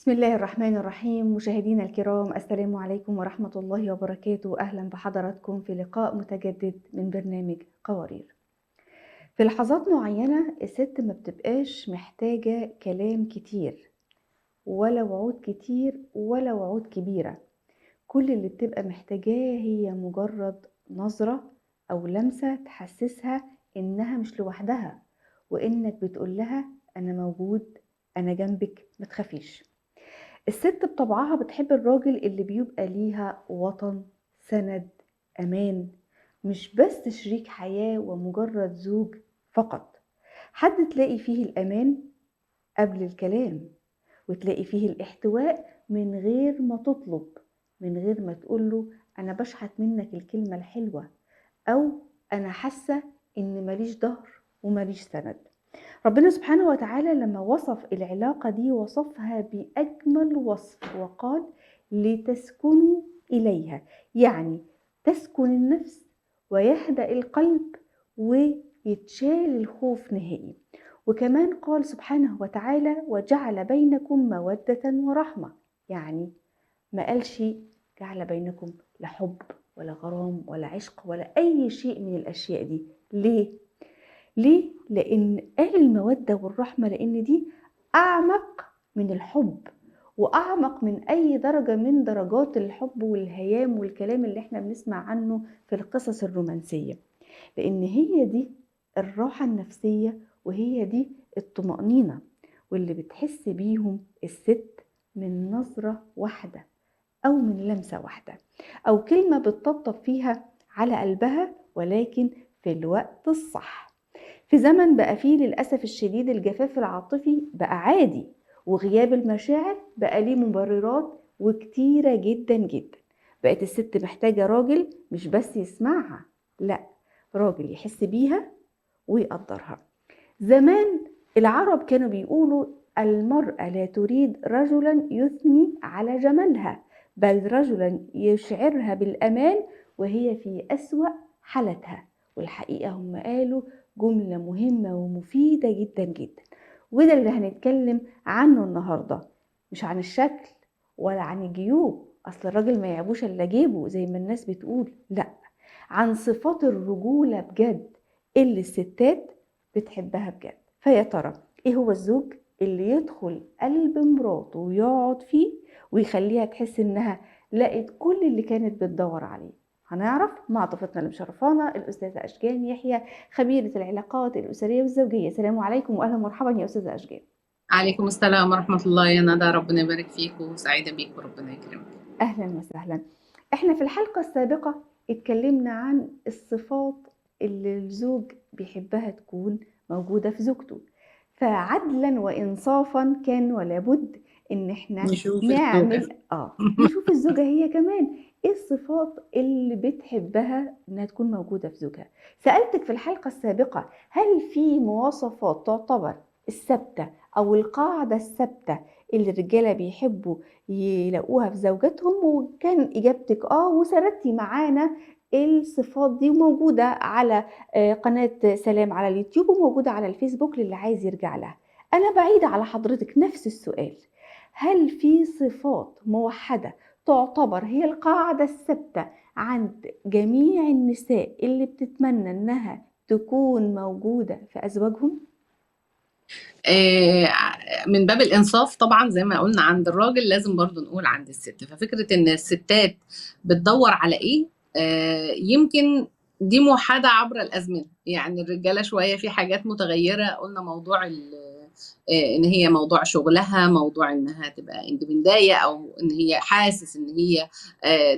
بسم الله الرحمن الرحيم. مشاهدينا الكرام، السلام عليكم ورحمة الله وبركاته. أهلا بحضراتكم في لقاء متجدد من برنامج قوارير. في لحظات معينة الست ما بتبقاش محتاجة كلام كتير ولا وعود كتير ولا وعود كبيرة، كل اللي بتبقى محتاجاه هي مجرد نظرة أو لمسة تحسسها إنها مش لوحدها، وإنك بتقولها أنا موجود، أنا جنبك، ما تخافيش. الست بطبعها بتحب الراجل اللي بيبقى ليها وطن، سند، أمان، مش بس شريك حياة ومجرد زوج فقط. حد تلاقي فيه الأمان قبل الكلام، وتلاقي فيه الاحتواء من غير ما تطلب، من غير ما تقوله أنا بشحت منك الكلمة الحلوة، أو أنا حاسة إن ماليش ظهر وماليش سند. ربنا سبحانه وتعالى لما وصف العلاقة دي وصفها بأجمل وصف وقال لتسكنوا إليها، يعني تسكن النفس ويهدأ القلب ويتشال الخوف نهائي. وكمان قال سبحانه وتعالى وجعل بينكم مودة ورحمة، يعني ما قالش جعل بينكم لا حب ولا غرام ولا عشق ولا أي شيء من الأشياء دي. ليه؟ ليه؟ لأن قال المودة والرحمة لأن دي أعمق من الحب، وأعمق من أي درجة من درجات الحب والهيام والكلام اللي احنا بنسمع عنه في القصص الرومانسية، لأن هي دي الراحة النفسية وهي دي الطمأنينة، واللي بتحس بيهم الست من نظرة واحدة أو من لمسة واحدة أو كلمة بتطبطب فيها على قلبها، ولكن في الوقت الصح. في زمن بقى فيه للأسف الشديد الجفاف العاطفي بقى عادي، وغياب المشاعر بقى ليه مبررات وكتيرة جدا جدا. بقت الست محتاجة راجل مش بس يسمعها، لا، راجل يحس بيها ويقدرها. زمان العرب كانوا بيقولوا المرأة لا تريد رجلا يثني على جمالها، بل رجلا يشعرها بالأمان وهي في أسوأ حالتها. والحقيقة هم قالوا جملة مهمة ومفيدة جدا جدا، وده اللي هنتكلم عنه النهاردة، مش عن الشكل ولا عن الجيوب، أصل الراجل ما يعيبوش إلا جيبه زي ما الناس بتقول، لا، عن صفات الرجولة بجد اللي الستات بتحبها بجد. فيا ترى إيه هو الزوج اللي يدخل قلب مراته ويقعد فيه ويخليها تحس إنها لقت كل اللي كانت بتدور عليه؟ هنعرف مع ضيفتنا اللي مشرفانا الأستاذة أشجان يحيى، خبيرة العلاقات الأسرية والزوجية. السلام عليكم وأهلا ومرحبا يا أستاذة أشجان. عليكم السلام ورحمة الله يا ندى، ربنا يبارك فيك وسعيدة بيك وربنا يكرمك. أهلا وسهلا. احنا في الحلقة السابقة اتكلمنا عن الصفات اللي الزوج بيحبها تكون موجودة في زوجته، فعدلا وإنصافا كان ولا بد إن احنا نشوف نعمل الزوجة. نشوف الزوجة هي كمان ايه الصفات اللي بتحبها انها تكون موجودة في زوجها. سألتك في الحلقة السابقة هل في مواصفات تعتبر الثابتة او القاعدة الثابتة اللي الرجالة بيحبوا يلاقوها في زوجاتهم، وكان اجابتك وسردتي معانا الصفات دي، وموجودة على قناة سلام على اليوتيوب وموجودة على الفيسبوك للي عايز يرجع لها. انا بعيدة على حضرتك نفس السؤال، هل في صفات موحدة تعتبر هي القاعدة الثابتة عند جميع النساء اللي بتتمنى انها تكون موجودة في ازواجهم؟ من باب الانصاف طبعا زي ما قلنا عند الراجل لازم برضو نقول عند الست. ففكرة ان الستات بتدور على ايه، يمكن دي موحدة عبر الازمنة. يعني الرجالة شوية في حاجات متغيرة، قلنا موضوع ان هي موضوع شغلها، موضوع انها تبقى اندبنداية، او ان هي حاسس ان هي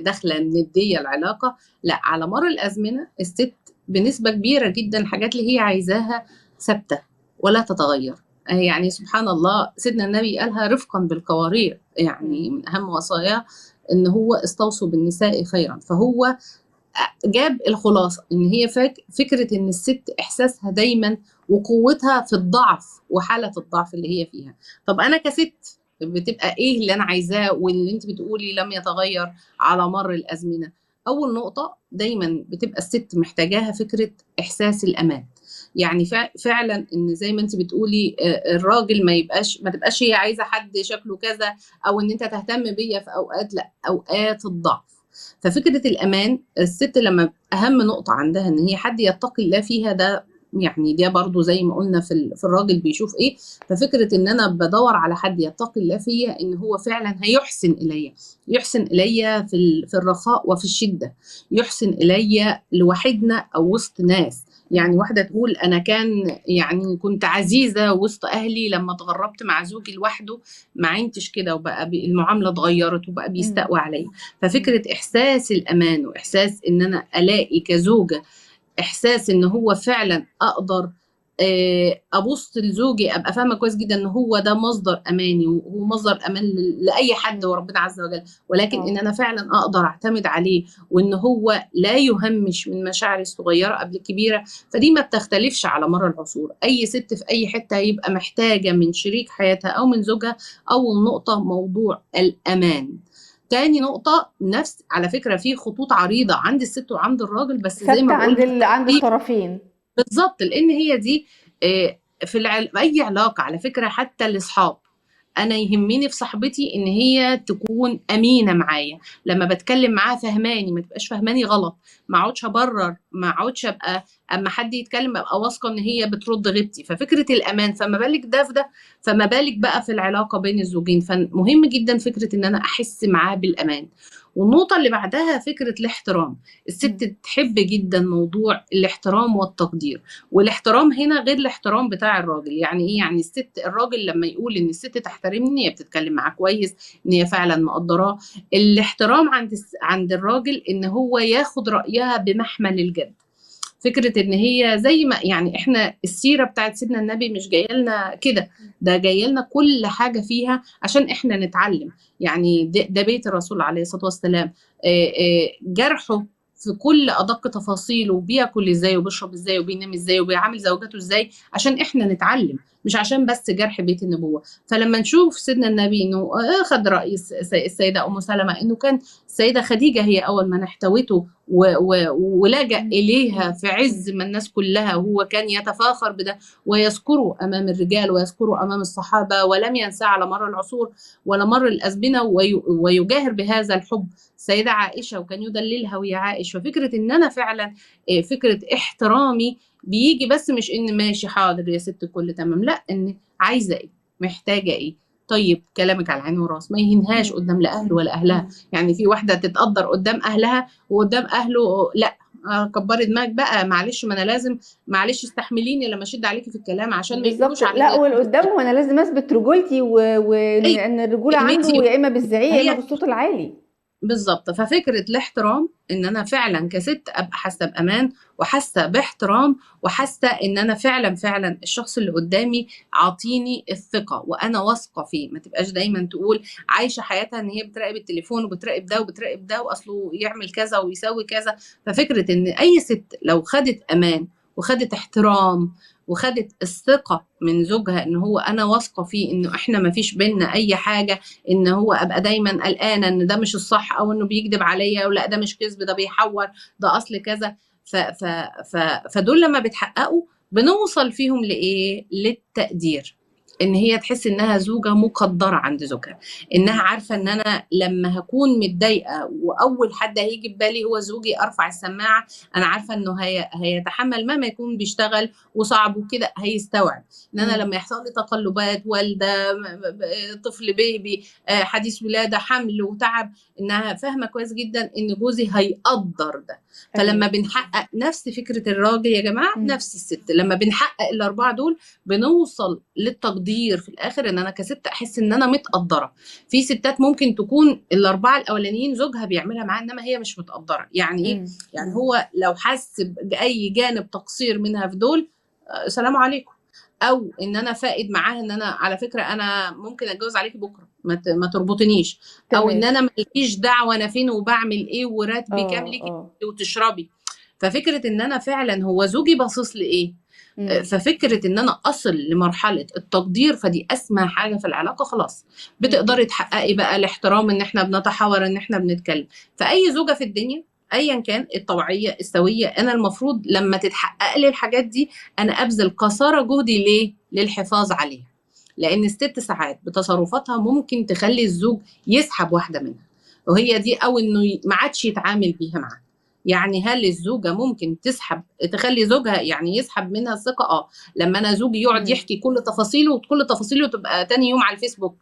داخله نديه العلاقة. لا، على مر الازمنة الست بنسبة كبيرة جدا الحاجات اللي هي عايزاها ثابتة ولا تتغير. يعني سبحان الله سيدنا النبي قالها رفقا بالقوارير، يعني من اهم وصاياه ان هو استوصوا بالنساء خيرا. فهو جاب الخلاصة إن هي فكرة إن الست إحساسها دايما وقوتها في الضعف وحالة الضعف اللي هي فيها. طب أنا كست بتبقى إيه اللي أنا عايزاه واللي أنت بتقولي لم يتغير على مر الأزمنة؟ أول نقطة دايما بتبقى الست محتاجاها فكرة إحساس الأمان. يعني فعلا ان زي ما انت بتقولي الراجل ما تبقاش هي عايزه حد شكله كذا، او ان انت تهتم بيا في اوقات، لا، اوقات الضعف. ففكره الامان، الست لما اهم نقطة عندها ان هي حد يتقي الله فيها، ده يعني ده برضو زي ما قلنا في الراجل بيشوف ايه. ففكرة ان انا بدور على حد يتقي الله فيا، ان هو فعلا هيحسن الي، يحسن الي في الرخاء وفي الشدة، يحسن الي لوحدنا او وسط ناس. يعني واحدة تقول انا كان يعني كنت عزيزة وسط اهلي، لما اتغربت مع زوجي لوحده ما عينتش كده، وبقى المعاملة اتغيرت وبقى بيستقوى عليا. ففكرة احساس الامان، واحساس ان انا الاقي كزوجة احساس ان هو فعلا اقدر ابص لزوجي ابقى فاهمه كويس جدا ان هو ده مصدر اماني، وهو مصدر امان لاي حد وربنا عز وجل، ولكن ان انا فعلا اقدر اعتمد عليه، وان هو لا يهمش من مشاعري الصغيرة قبل الكبيرة. فدي ما بتختلفش على مر العصور، اي ست في اي حتة هيبقى محتاجه من شريك حياتها او من زوجها. اول نقطة موضوع الامان. تاني نقطة، نفس على فكرة في خطوط عريضة عند الست وعند الراجل، بس زي ما بقول عند الطرفين بالظبط، لأن هي دي في أي علاقة على فكرة، حتى الأصحاب. أنا يهمني في صاحبتي إن هي تكون أمينة معايا، لما بتكلم معاها فهماني، ما تبقاش فهماني غلط، ما اقعدش أبرر، ما اقعدش أبقى أما حد يتكلم أبقى واثقة إن هي بترد غيبتي. ففكرة الأمان، فما بالك ده في ده، فما بالك بقى في العلاقة بين الزوجين. فمهم جدا فكرة إن أنا أحس معاه بالأمان. والنقطة اللي بعدها فكرة الاحترام. الست تحب جدا موضوع الاحترام والتقدير، والاحترام هنا غير الاحترام بتاع الراجل. يعني ايه؟ يعني الست، الراجل لما يقول ان الست تحترمني، هي بتتكلم معاه كويس، ان هي فعلا مقدراه. الاحترام عند الراجل ان هو ياخد رأيها بمحمل الجد. فكرة ان هي زي ما يعني احنا السيرة بتاعت سيدنا النبي مش جاية لنا كده، ده جاية لنا كل حاجة فيها عشان احنا نتعلم. يعني ده بيت الرسول عليه الصلاة والسلام، جرحه في كل أدق تفاصيله، وبياكل ازاي وبيشرب ازاي وبينام ازاي وبيعامل زوجته ازاي، عشان احنا نتعلم، مش عشان بس جرح بيت النبوة. فلما نشوف سيدنا النبي انه اخذ رأي السيدة أم سلمة، انه كان السيدة خديجة هي أول من احتوته ولجأ إليها في عز ما الناس كلها، وهو كان يتفاخر بده ويذكره أمام الرجال ويذكره أمام الصحابة، ولم ينسى على مر العصور ولا مر الأزمنة، ويجاهر بهذا الحب. السيدة عائشة وكان يدللها ويا عائشة. ففكرة إن أنا فعلا فكرة احترامي بيجي بس مش إن ماشي حاضر يا ست كل تمام، لا، إن عايزة إيه، محتاجة إيه، طيب كلامك على العين والراس، ما يهنهاش قدام لا اهله ولا اهلها. يعني في واحدة تتقدر قدام اهلها وقدام اهله لا، كبري دماغك بقى، معلش ما انا لازم، معلش استحمليني لما اشد عليكي في الكلام عشان ما يقولوش عليا. لا، واللي قدامه انا لازم اثبت رجولتي، وان الرجولة عنده يا اما بالزعيق يا اما بالصوت العالي. بالظبط. ففكرة الاحترام ان انا فعلا كست ابقى حاسة بامان وحاسة باحترام وحاسة ان انا فعلا فعلا الشخص اللي قدامي عاطيني الثقة وانا واثقة فيه. ما تبقاش دايما تقول عايشة حياتها ان هي بتراقب التليفون وبتراقب ده وبتراقب ده واصله يعمل كذا ويسوي كذا. ففكرة ان اي ست لو خدت امان وخدت احترام وخدت الثقة من زوجها ان هو انا واثقة فيه، انه احنا ما فيش بينا اي حاجة، ان هو ابقى دايما قلقانة ان ده مش الصح او انه بيكذب عليا، ولا ده مش كذب ده بيحور ده اصل كذا. ف ف ف فدول لما بيتحققوا بنوصل فيهم لايه؟ للتقدير، ان هي تحس انها زوجة مقدرة عند زوجها، انها عارفة ان انا لما هكون متضايقة واول حد هيجي ببالي هو زوجي، ارفع السماعة، انا عارفة انه هيتحمل مهما يكون بيشتغل وصعب وكده، هيستوعب ان انا لما يحصل لي تقلبات، والدة، طفل بيبي، حديث ولادة، حمل وتعب، انها فاهمة كويس جدا ان جوزي هيقدر ده. فلما بنحقق نفس فكرة الراجل يا جماعة، نفس الست، لما بنحقق الاربعة دول بنوصل للتقدير في الاخر، ان انا كست احس ان انا متقدره. في ستات ممكن تكون الاربعة الاولانيين زوجها بيعملها معاها، انما هي مش متقدره. يعني ايه؟ يعني هو لو حس باي جانب تقصير منها في دول، سلام عليكم، او ان انا فائد معاها ان انا على فكرة انا ممكن اتجوز عليكي بكره، ما تربطنيش، او ان انا مالكيش دعوه انا فين وبعمل ايه وراتبي كام ليكي وتشربي. ففكره ان انا فعلا هو زوجي باصص لايه، ففكرة ان انا اصل لمرحلة التقدير، فدي اسمى حاجة في العلاقة. خلاص بتقدري تحققي بقى الاحترام، ان احنا بنتحاور، ان احنا بنتكلم. فاي زوجة في الدنيا ايا كان الطوعيه السوية، انا المفروض لما تتحقق لي الحاجات دي انا ابذل قصارى جهدي ليه؟ للحفاظ عليها. لان الست ساعات بتصرفاتها ممكن تخلي الزوج يسحب واحدة منها، وهي دي، او انه ما عادش يتعامل بيها معاها. يعني هل الزوجة ممكن تسحب، تخلي زوجها يعني يسحب منها الثقة؟ لما انا زوجي يقعد يحكي كل تفاصيله، وكل تفاصيله تبقى تاني يوم على الفيسبوك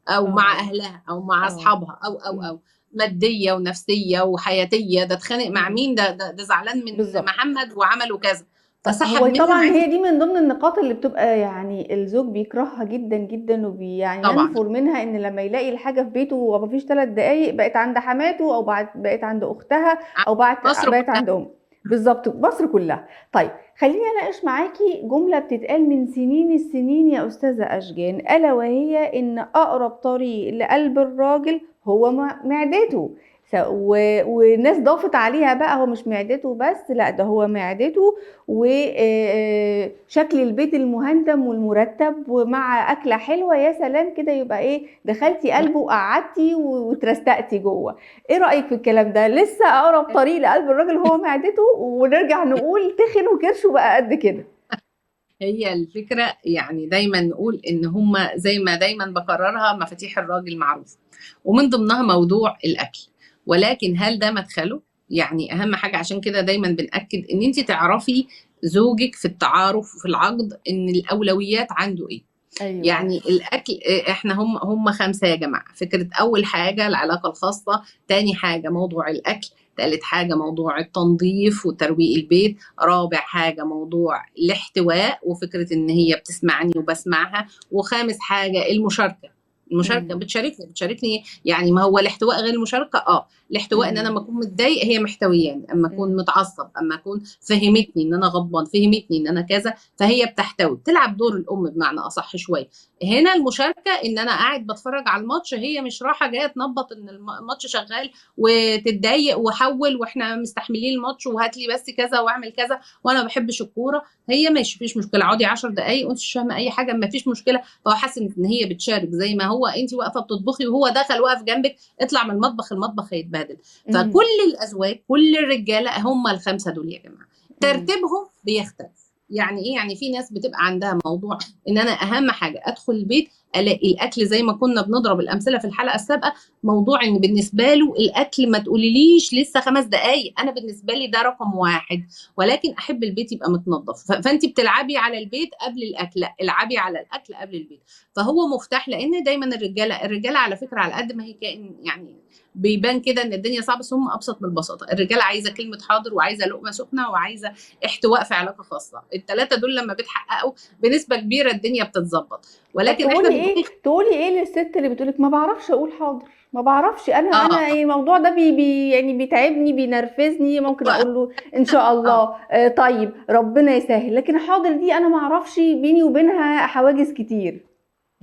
او مع اهلها او مع اصحابها او او او مادية ونفسية وحياتيه، ده اتخانق مع مين، ده زعلان من بالزبط. محمد وعمله كذا، فسحب منها. طبعا هي دي من ضمن النقاط اللي بتبقى يعني الزوج بيكرهها جدا جدا، وبيعني ينفر منها، ان لما يلاقي الحاجة في بيته ومفيش 3 دقايق بقت عند حماته، او بقت عند اختها، او بقت عند امه. بالظبط، مصر كلها. طيب خليني اناقش معاكي جملة بتتقال من سنين السنين يا استاذه اشجان، الا وهي ان اقرب طريق لقلب الراجل هو معدته. والناس ضافت عليها بقى هو مش معدته بس، لا ده هو معدته وشكل البيت المهندم والمرتب ومع أكلة حلوة، يا سلام كده، يبقى ايه، دخلتي قلبه وقعدتي وترستقتي جوه. ايه رأيك في الكلام ده؟ لسه أقرب طريق لقلب الراجل هو معدته، ونرجع نقول تخن وكرشه بقى قد كده. هي الفكرة يعني دايما نقول ان هما زي ما دايما بكررها، مفاتيح الراجل معروفة، ومن ضمنها موضوع الأكل. ولكن هل ده مدخله؟ يعني أهم حاجة، عشان كده دايما بنأكد إن أنت تعرفي زوجك في التعارف وفي العقد إن الأولويات عنده إيه. أيوة. يعني الأكل، إحنا هم 5 يا جماعة. فكرة أول حاجة العلاقة الخاصة، تاني حاجة موضوع الأكل، تالت حاجة موضوع التنظيف وترويق البيت، رابع حاجة موضوع الاحتواء وفكرة إن هي بتسمعني وبسمعها، وخامس حاجة المشاركة. المشاركة بتشاركني يعني، ما هو الاحتواء غير المشاركة. الاحتواء ان انا لما اكون متضايق هي محتوياني، اما اكون متعصب، اما اكون فهمتني ان انا غضبان، فهمتني ان انا كذا، فهي بتحتوي، بتلعب دور الام بمعنى اصح شوية. هنا المشاركة ان انا قاعد بتفرج على الماتش، هي مش راحة جاية تنبط ان الماتش شغال وتتضايق وحول واحنا مستحملين الماتش وهات لي بس كذا واعمل كذا وانا ما بحبش الكورة، هي ماشي مفيش مشكلة، اقعدي 10 دقائق وانت مش فاهمه اي حاجة، ما فيش مشكلة. فهو حاسس ان هي بتشارك، زي ما هو انت واقفة بتطبخي وهو دخل واقف جنبك، اطلع من المطبخ، المطبخ هيتبهدل. فكل الازواج، كل الرجالة هم ال5 دول يا جماعة، ترتيبهم بيختلف. يعني ايه؟ يعني في ناس بتبقى عندها موضوع ان انا اهم حاجة ادخل البيت الاقي الاكل، زي ما كنا بنضرب الامثلة في الحلقة السابقة، موضوع ان بالنسبة له الاكل ما تقوليليش لسه 5 دقائق، انا بالنسبة لي ده رقم 1، ولكن احب البيت يبقى متنظف. فانت بتلعبي على البيت قبل الاكل، لا العبي على الاكل قبل البيت. فهو مفتاح، لان دايما الرجالة على فكرة على قد ما هي كائن يعني بيبان كده ان الدنيا صعبة، بس هم ابسط من البساطة. الرجالة عايزه كلمة حاضر، وعايزه لقمة سخنة، وعايزه احتواء في علاقة خاصة. ال3 دول لما بيتحققوا بنسبة كبيرة الدنيا بتتظبط. ولكن احنا تقولي ايه للست اللي بتقولك ما بعرفش اقول حاضر، ما بعرفش انا انا الموضوع ده بي يعني بيتعبني، بينرفزني، ممكن اقول له ان شاء الله طيب ربنا يسهل، لكن حاضر دي انا ما اعرفش، بيني وبينها حواجز كتير.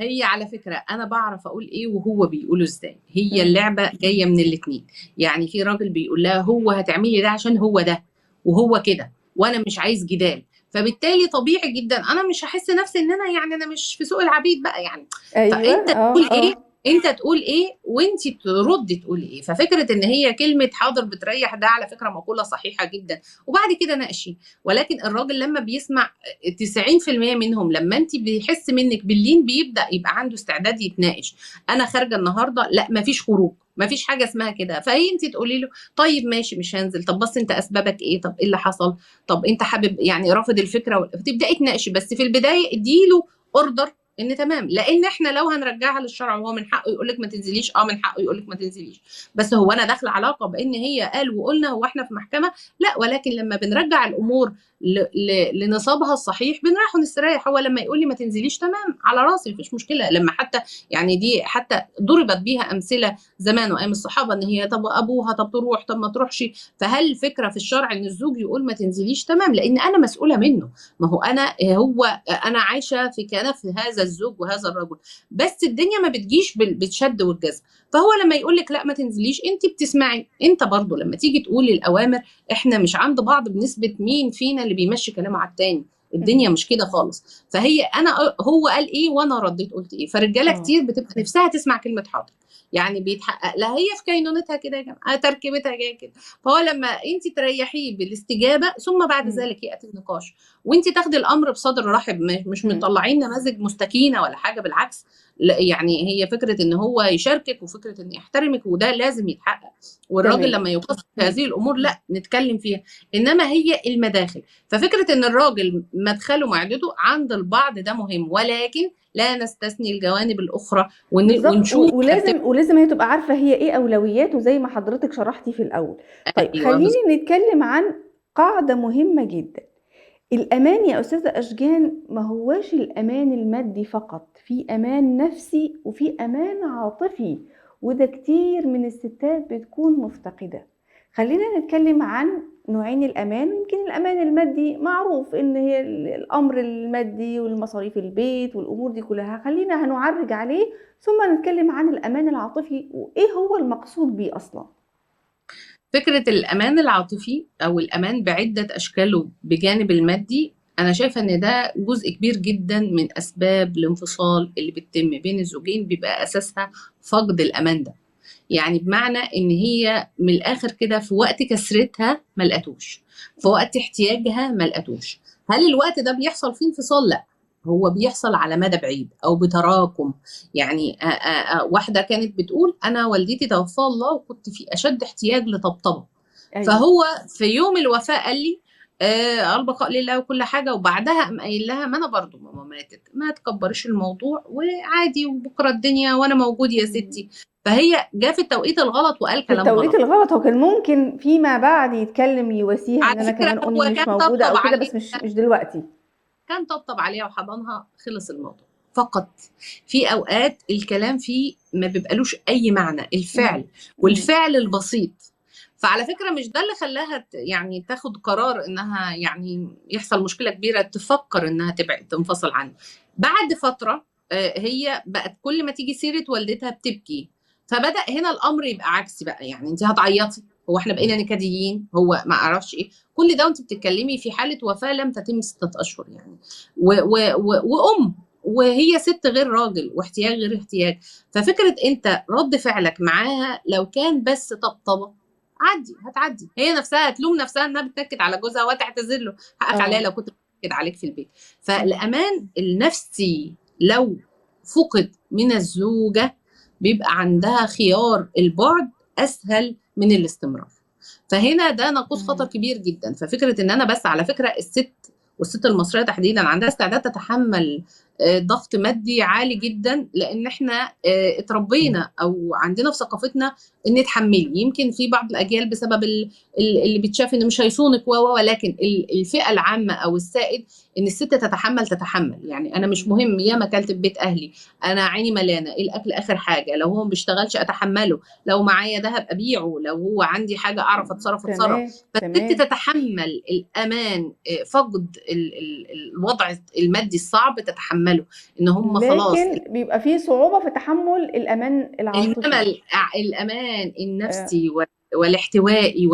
هي على فكرة أنا بعرف أقول إيه وهو بيقوله إزاي، هي اللعبة جاية من الاتنين. يعني في راجل بيقول لها هو هتعملي ده عشان هو ده وهو كده وأنا مش عايز جدال، فبالتالي طبيعي جدا أنا مش هحس نفسي إن أنا يعني أنا مش في سوق العبيد بقى يعني. أيوة. فأنت تقول إيه، انت تقول ايه، وانت تردي تقولي ايه. ففكره ان هي كلمة حاضر بتريح، ده على فكرة مقولة صحيحه جدا، وبعد كده ناقشي. ولكن الراجل لما بيسمع 90% منهم لما انت بيحس منك باللين بيبدا يبقى عنده استعداد يتناقش. انا خارجه النهارده، لا مفيش خروج، مفيش حاجة اسمها كده. فهي انت تقولي له طيب ماشي مش هنزل، طب بس انت اسبابك ايه، طب ايه اللي حصل، طب انت حابب يعني رافض الفكرة، فتبداي تناقشي. بس في البداية اديله order ان تمام، لان احنا لو هنرجعها للشرع وهو من حقه يقول لك ما تنزليش، من حقه يقول لك ما تنزليش، بس هو انا داخله علاقة بان هي قال وقلنا هو احنا في محكمة؟ لا. ولكن لما بنرجع الامور لنصابها الصحيح بنريح ونستريح. هو لما يقول لي ما تنزليش تمام على راسي مفيش مشكلة. لما حتى يعني دي حتى ضربت بيها امثلة زمان وايام الصحابة ان هي طب ابوها طب تروح طب ما تروحش. فهل الفكرة في الشرع ان الزوج يقول ما تنزليش؟ تمام، لان انا مسؤولة منه، ما هو انا هو انا عايشه في كنف هذا الزوج وهذا الرجل، بس الدنيا ما بتجيش بالشد والجذب. فهو لما يقول لك لا ما تنزليش انت بتسمعي. انت برضو لما تيجي تقولي الاوامر احنا مش عند بعض بنسبة مين فينا اللي بيمشي كلامه على التاني، الدنيا مش كده خالص. فهي انا هو قال ايه وانا رديت قلت ايه. فالرجاله كتير بتبقى نفسها تسمع كلمة حاضر، يعني بيتحقق لها، هي في كينونتها كده يا جماعة، تركيبتها جاية كده. فهو لما انت تريحيه بالاستجابة ثم بعد ذلك ياتي النقاش، وانت تاخدي الامر بصدر رحب، مش مطلعين نماذج مستكينه ولا حاجة، بالعكس. لا يعني هي فكرة ان هو يشاركك وفكره ان يحترمك، وده لازم يتحقق. والراجل لما يقص في هذه الامور لا نتكلم فيها، انما هي المداخل. ففكره ان الراجل مدخله معدته عند البعض ده مهم، ولكن لا نستثني الجوانب الاخرى ونشوف. ولازم هي تبقى عارفه هي ايه اولوياته زي ما حضرتك شرحتي في الاول. طيب أيوة، خليني نتكلم عن قاعدة مهمة جدا. الأمان يا أستاذة أشجان ما هواش الأمان المادي فقط، في أمان نفسي وفي أمان عاطفي، وده كتير من الستات بتكون مفتقدة. خلينا نتكلم عن نوعين الأمان. يمكن الأمان المادي معروف إن هي الأمر المادي والمصاريف البيت والأمور دي كلها، خلينا هنعرج عليه، ثم نتكلم عن الأمان العاطفي وإيه هو المقصود بيه أصلا. فكرة الأمان العاطفي أو الأمان بعدة أشكاله بجانب المادي، أنا شايفة إن ده جزء كبير جدا من أسباب الانفصال اللي بتتم بين الزوجين، بيبقى أساسها فقد الأمان ده. يعني بمعنى إن هي من الآخر كده في وقت كسرتها ما لقتوش، في وقت احتياجها ما لقتوش. هل الوقت ده بيحصل فيه انفصال؟ لا، هو بيحصل على مدى بعيد أو بتراكم. يعني واحدة كانت بتقول أنا والدتي توفاها الله وكنت في أشد احتياج لطبطبة. أيوة. فهو في يوم الوفاة قال لي البقاء لله وكل حاجة، وبعدها قام قايل لها ما أنا برضو ماما ماتت، ما تكبرش الموضوع وعادي وبكرة الدنيا وأنا موجود يا ستي. فهي جا في التوقيت الغلط وقال كلام غلط. في التوقيت الغلط، هو كان ممكن فيما بعد يتكلم يواسيها إن أنا كمان أمي مش موجودة أو كده، بس مش دلوقتي. كان طبطب عليها وحضنها، خلص الموضوع. فقط في أوقات الكلام فيه ما بيبقالوش أي معنى، الفعل والفعل البسيط. فعلى فكرة مش ده اللي خلاها يعني تاخد قرار إنها يعني يحصل مشكلة كبيرة تفكر إنها تبعد تنفصل عنه. بعد فترة هي بقت كل ما تيجي سيرة والدتها بتبكي، فبدأ هنا الأمر يبقى عكسي بقى. يعني أنت هتعيطي، هو احنا بقينا نكديين، هو ما اعرفش ايه، كل ده وانت بتتكلمي في حاله وفاه لم تتم 6 اشهر يعني، و و و وام وهي ست غير راجل واحتياج غير احتياج. ففكره انت رد فعلك معاها لو كان بس طبطبة عدي، هتعدي. هي نفسها هتلوم نفسها انها بتنكد على جوزها وتعتذر له، حقك عليها لو كنت بتنكد عليك في البيت. فالامان النفسي لو فقد من الزوجة بيبقى عندها خيار البعد اسهل من الاستمرار. فهنا ده ناقوس خطر كبير جدا. ففكره ان انا بس على فكرة الست والست المصرية تحديدا عندها استعداد تتحمل ضغط مادي عالي جدا، لان احنا اتربينا او عندنا في ثقافتنا ان نتحمل. يمكن في بعض الاجيال بسبب اللي بتشاف انه مش هيصونك ولكن الفئة العامة او السائد ان الست تتحمل. يعني انا مش مهم ياما اكلت في بيت اهلي، انا عيني ملانة، الاكل اخر حاجة، لو هو ما بيشتغلش اتحمله، لو معايا ذهب ابيعه، لو هو عندي حاجة اعرف اتصرف. فالست تتحمل الامان، فقد الوضع المادي الصعب تتحمله، ان هم خلاص. لكن بيبقى فيه صعوبة في تحمل الامان العاطفي. انما الامان النفسي والاحتوائي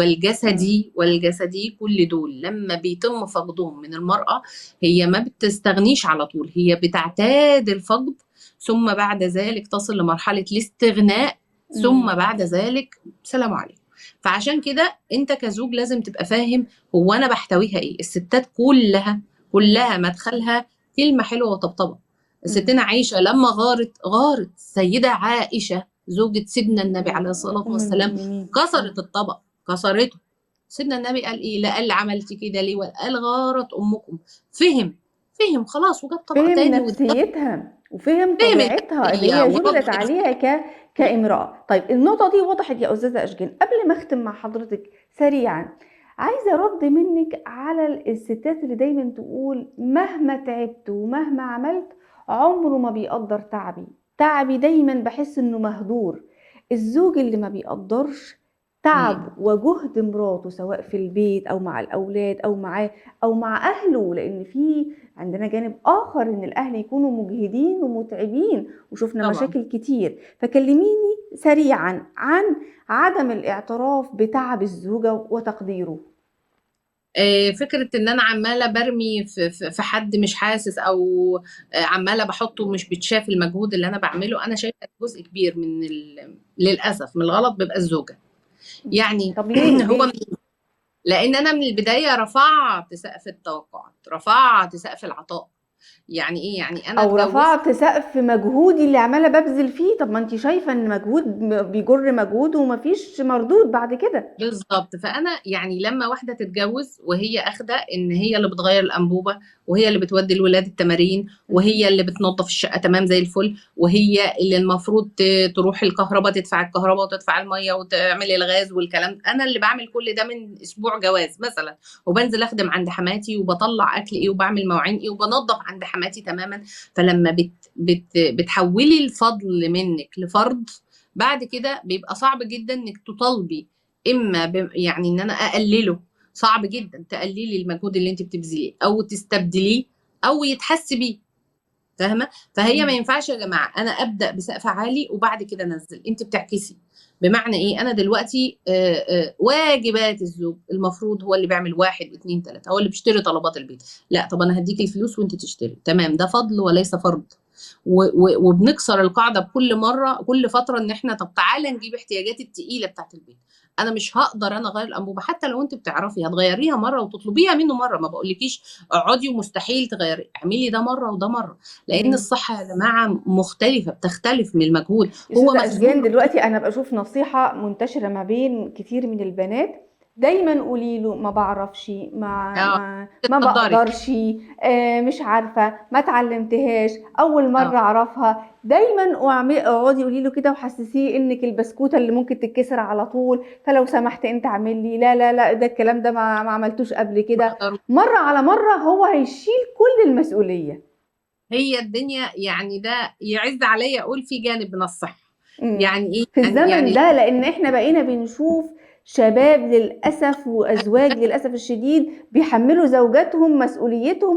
والجسدي كل دول لما بيتم فقدهم من المرأة هي ما بتستغنيش على طول، هي بتعتاد الفقد، ثم بعد ذلك تصل لمرحلة الاستغناء، ثم بعد ذلك سلام عليكم. فعشان كده انت كزوج لازم تبقى فاهم هو انا بحتويها ايه. الستات كلها مدخلها كلمة حلوة وطبطبة. الستنا عائشة لما غارت السيدة عائشة زوجة سيدنا النبي عليه الصلاة والسلام، كسرت الطبق، كسرته. سيدنا النبي قال ايه؟ لا قال عملتي كده ليه، ولا قال غارت امكم. فهم خلاص وجاب طبق فهم تاني، نفسيتها وفهم طبيعتها اللي هي جبلت عليها كامرأة. طيب النقطة دي وضحت يا أستاذة أشجان. قبل ما أختم مع حضرتك سريعا، عايزة رد منك على الستات اللي دايما تقول مهما تعبت ومهما عملت عمره ما بيقدر تعبي دايما بحس انه مهدور. الزوج اللي ما بيقدرش تعب وجهد مراته سواء في البيت او مع الاولاد او معاه او مع اهله، لان في عندنا جانب اخر ان الاهل يكونوا مجهدين ومتعبين وشفنا طبعا مشاكل كتير. فكلميني سريعا عن عدم الاعتراف بتعب الزوجة وتقديره. فكرة ان انا عماله برمي في حد مش حاسس، او عماله بحطه مش بتشاف المجهود اللي انا بعمله. انا شايفه جزء كبير من للاسف من الغلط بيبقى الزوجة. يعني طب ليه؟ هو ليه؟ لان انا من البداية رفعت سقف التوقعات، رفعت سقف العطاء. يعني ايه؟ يعني انا او اتجوزت، رفعت سقف مجهودي اللي عماله ببذل فيه. طب ما انت شايفه ان مجهود بيجر مجهود ومفيش مردود بعد كده. بالظبط. فانا يعني لما واحدة تتجوز وهي اخده ان هي اللي بتغير الانبوبة، وهي اللي بتودي الولاد التمارين، وهي اللي بتنظف الشقة تمام زي الفل، وهي اللي المفروض تروح الكهرباء تدفع الكهرباء وتدفع المية وتعمل الغاز والكلام، انا اللي بعمل كل ده من اسبوع جواز مثلا، وبنزل اخدم عند حماتي وبطلع اكل ايه وبعمل مواعين ايه وبنظف عند حماتي تماما. فلما بت بت بتحولي الفضل منك لفرض، بعد كده بيبقى صعب جدا انك تطالبي، اما يعني ان انا اقلله، صعب جدا تقللي المجهود اللي انت بتبذليه او تستبدليه او يتحس بيه، فاهمه؟ فهي ما ينفعش يا جماعة انا ابدا بسقف عالي وبعد كده انزل، انت بتعكسي. بمعنى ايه؟ انا دلوقتي واجبات الزوج المفروض هو اللي بيعمل 1 2 3، هو اللي بيشتري طلبات البيت. لا، طب انا هديك الفلوس وانت تشتري، تمام، ده فضل وليس فرض. وبنكسر القاعدة بكل مرة، كل فترة، ان احنا طب تعالى نجيب احتياجات التقيله بتاعت البيت. انا مش هقدر انا اغير الانبوبة، حتى لو انت بتعرفي هتغيريها مرة وتطلبيها منه مرة، ما بقولكيش اقعدي ومستحيل تغيري، اعملي ده مرة وده مرة، لان الصحة يا جماعة مختلفة، بتختلف من المجهود. هو استاذه اشجان، دلوقتي انا بشوف نصيحة منتشرة ما بين كتير من البنات، دايما قولي له ما بعرفش، ما ما بقدرش، مش عارفه، ما اتعلمتهاش، اول مرة اعرفها. دايما اقعدي قولي له كده وحسسيه انك البسكوته اللي ممكن تتكسر على طول، فلو سمحت انت اعمل لي، لا لا لا ده الكلام ده ما عملتوش قبل كده. مرة على مرة هو هيشيل كل المسؤولية. هي الدنيا يعني ده يعز عليا اقول في جانب من الصحة. يعني ايه في الزمن يعني ده؟ لان احنا بقينا بنشوف شباب للأسف وأزواج للأسف الشديد بيحملوا زوجاتهم مسؤوليتهم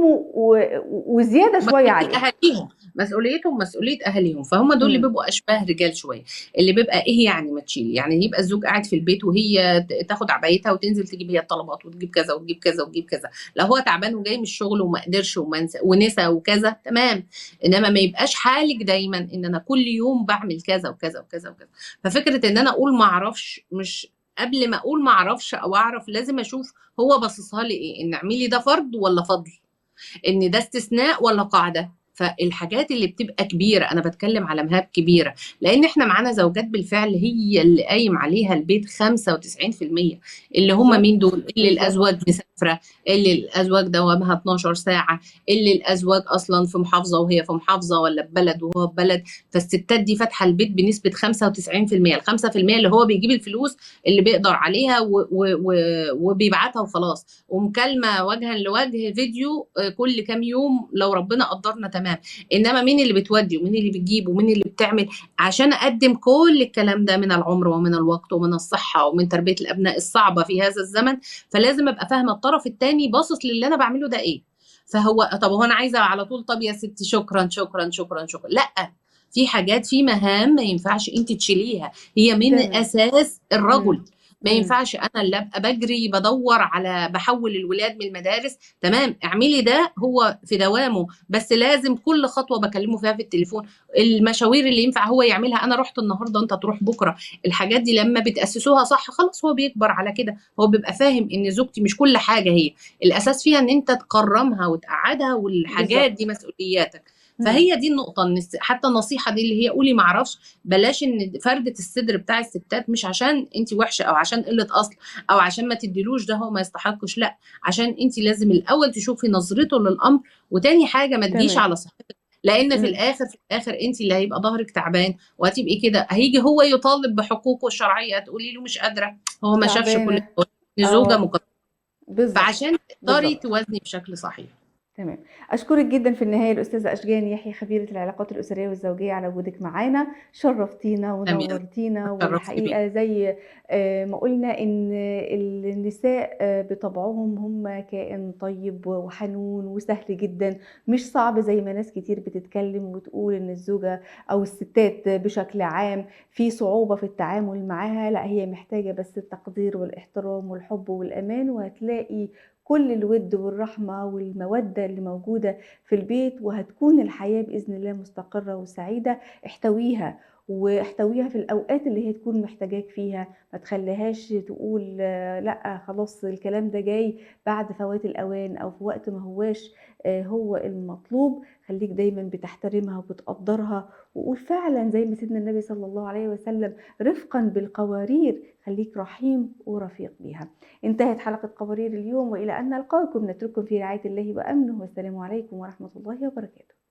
وزيادة شوية عليهم، أهاليهم، مسؤوليتهم مسؤولية أهاليهم. فهم دول اللي بيبقوا أشباه رجال شوية، اللي بيبقى إيه يعني ما تشيل، يعني يبقى الزوج قاعد في البيت وهي تاخد عبايتها وتنزل تجيب هي الطلبات وتجيب كذا وتجيب كذا وتجيب كذا. لو هو تعبان وجاي من الشغل وما قدرش ونسى وكذا، تمام، إنما ما يبقاش حالك دايما إن أنا كل يوم بعمل كذا وكذا وكذا وكذا. ففكرة إن أنا أقول ما أعرفش، مش قبل ما اقول ما اعرفش او اعرف لازم اشوف هو باصصها لي ايه، ان اعملي ده فرض ولا فضل، ان ده استثناء ولا قاعدة. فالحاجات اللي بتبقى كبيرة، انا بتكلم على مهام كبيرة، لان احنا معانا زوجات بالفعل هي اللي قايم عليها البيت 95%، اللي هم مين دول؟ اللي الازواج مسافرة، اللي الازواج دوامها 12 ساعة، اللي الازواج اصلا في محافظة وهي في محافظة، ولا في بلد وهو في بلد. فالستات دي فاتحة البيت بنسبة 95%، ال 5% اللي هو بيجيب الفلوس اللي بيقدر عليها وبيبعتها وخلاص، ومكالمه وجها لوجه فيديو كل كام يوم لو ربنا قدرنا، تمام. انما مين اللي بتودي ومين اللي بتجيب ومين اللي بتعمل؟ عشان اقدم كل الكلام ده من العمر ومن الوقت ومن الصحة ومن تربيه الابناء الصعبة في هذا الزمن، فلازم ابقى فاهمه الطرف الثاني باصص للي انا بعمله ده ايه. فهو طب هو انا عايزه على طول، طب يا ستي شكرا شكرا شكرا شكرا، لا، في حاجات، في مهام ما ينفعش انت تشيليها، هي من اساس الرجل. ما ينفعش انا اللي ابقى بجري بدور على بحول الولاد من المدارس، تمام، اعملي ده هو في دوامه، بس لازم كل خطوة بكلمه فيها في التليفون، المشاوير اللي ينفع هو يعملها، انا رحت النهارده انت تروح بكره. الحاجات دي لما بتاسسوها صح خلاص هو بيكبر على كده، هو بيبقى فاهم ان زوجتي مش كل حاجة، هي الاساس فيها ان انت تكرمها وتقعدها، والحاجات دي مسؤولياتك. فهي دي النقطة، ان حتى النصيحة دي اللي هي قولي ما اعرفش، بلاش ان فردة الصدر بتاع الستات مش عشان انت وحشة او عشان قلة اصل او عشان ما تديلوش ده هو ما يستحقش، لا، عشان انت لازم الاول تشوفي نظرته للامر، وتاني حاجة ما تجيش على صحتك، لان في الاخر في الاخر انت اللي هيبقى ظهرك تعبان وهتبقي كده، هيجي هو يطالب بحقوقه الشرعية تقولي له مش قادرة، هو ما شافش كل زوجة مقدرة. فعشان تقدري توازني بشكل صحيح. تمام. أشكرك جدا في النهاية الأستاذة أشجان يحيى، خبيرة العلاقات الأسرية والزوجية، على وجودك معانا، شرفتينا ونورتينا. والحقيقة زي ما قلنا إن النساء بطبعهم هم كائن طيب وحنون وسهل جدا، مش صعب زي ما ناس كتير بتتكلم وتقول إن الزوجة أو الستات بشكل عام في صعوبة في التعامل معاها. لا، هي محتاجة بس التقدير والاحترام والحب والأمان، وهتلاقي كل الود والرحمة والمودة اللي موجودة في البيت، وهتكون الحياة بإذن الله مستقرة وسعيدة. احتويها، واحتويها في الأوقات اللي هي تكون محتاجاك فيها، ما تخليهاش تقول لأ خلاص الكلام ده جاي بعد فوات الأوان أو في وقت ما هواش هو المطلوب. خليك دايما بتحترمها وبتقدرها، وقول فعلا زي ما سيدنا النبي صلى الله عليه وسلم رفقا بالقوارير، خليك رحيم ورفيق بيها. انتهت حلقة قوارير اليوم، وإلى أن نلقاكم نترككم في رعاية الله وأمنه، والسلام عليكم ورحمة الله وبركاته.